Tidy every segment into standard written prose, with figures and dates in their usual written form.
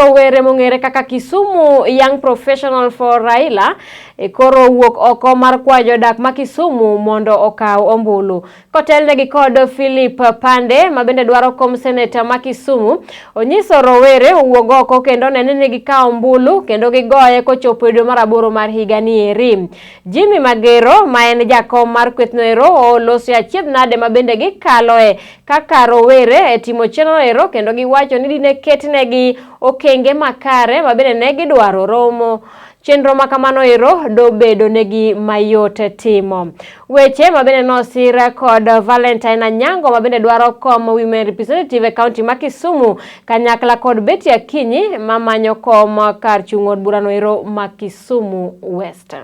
Rowere mong'ere kaka Kisumu Young Professional for Raila e koro owuok oko mar kwayo jodak ma Kisumu mondo okaw ombulu. Kotelnegi kod Philip Pande ma bende dwaro kom seneta ma Kisumu, onyiso rowere owuog oko kendo onene ni gikawo ombulu kendo gigoye kochopo e dwe mar aboro mar higa ni eri. Jimmy Magero ma en jakom mar kwethno ero oloso e achiedh nade ma bende gikaloe kaka rowere e timo chenro ero kendo giwacho ni dine ketnegi okenge makare ma bende ne gidwaro romo chenro ma kamano ero dobedo negi mayot timo. Weche ma bende nosir kod Valentine Anyango ma bende dwaro kom Women Representative e kaunti ma Kisumu kanyakla kod Betty Akinyi mamanyo kom kar chung' od burano ero ma Kisumu West.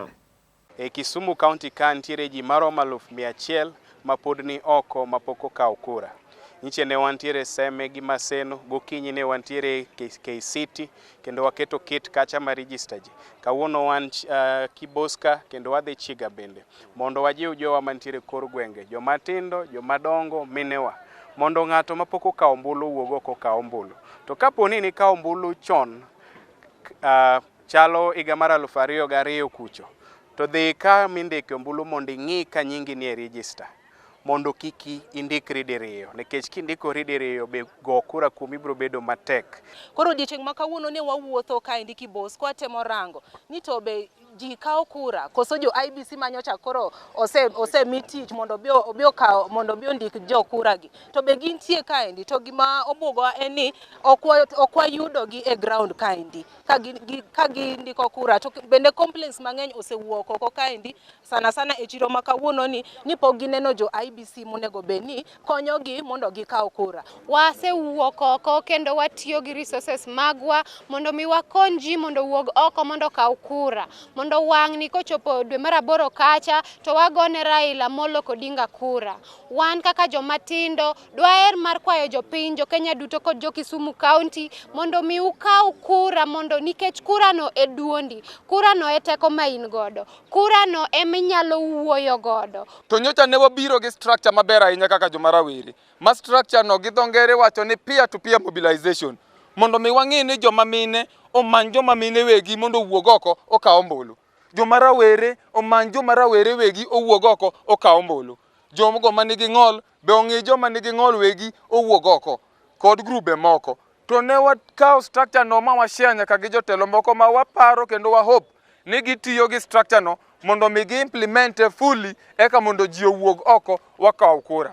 E Kisumu County ka nitiere ji maromo 100,000 ma pod ni oko mapok okawo kura. Nyiche ne wantiere Seme gi Maseno, gokinyi ne wantiere K-City kendo waketo kit kacha ma register ji. Kawuono wan Kiboska kendo wadhi Chiga bende mondo wajiw jowa mantiere kor gwenge, joma tindo, joma dongo, minewa mondo ng'ato mapok okawo ombulu owuog oko okaw ombulu. To kapo ni nikawo ombulu chon chalo higa mar 2002 kucho, to dhi ka mindike ombulu mondo ing'i ka nyingi nie register mondo kik indikri diriyo nikech kindikori diriyo be go kura kuomi biro bedo matek. Koro odiochieng' ma kawuono ne wawuotho kaendi Kibos kwatemo rango ni to be ji kawo kura koso jo IEBC manyocha koro osemi tich mondo obi okaw mondo obi ondik jo kura gi to be gintie kaendi to gima obwogowa en ni ok wayudogi e ground kaendi ka gindiko kura to bende complaints mang'eny osewuok oko kaendi sana sana e chiro ma kawuono ni pok gineno jo IEBC monego bed ni konyogi mondo gikaw kura. Wasewuok oko kendo watiyo gi resources magwa mondo mi wakony ji mondo owuog oko mondo okaw kura mondo wang'ni kochopo dwe mar aboro kacha to wagone Raila Amolo Odinga kura. Wan kaka joma tindo dwaher mar kwayo jopiny, jo Kenya duto kod jo Kisumu County mondo mi ukaw kura mondo nikech kura no e duondi, kura no e teko ma in godo, kura no ema inyalo wuoyo godo. To nyocha ne wabiro gi structure maber ahinya kaka joma rawere. Ma structure no gi dho ngere wacho ni peer to peer mobilization. Mondo mi wang'i ni joma mine omany joma mine wegi mondo owuog oko okaw ombulu. Joma rawere omany joma rawere wegi owuog oko okaw ombulu. Jogo manigi ng'ol be ong'i joma nigi ng'ol wegi owuog oko kod grube moko. To ne wakawo structure no ma washare nyaka gi jotelo moko ma waparo kendo wa hope ni gitiyo gi structure no mondo mi gi implement fully eka mondo ji owuog oko wakaw kura.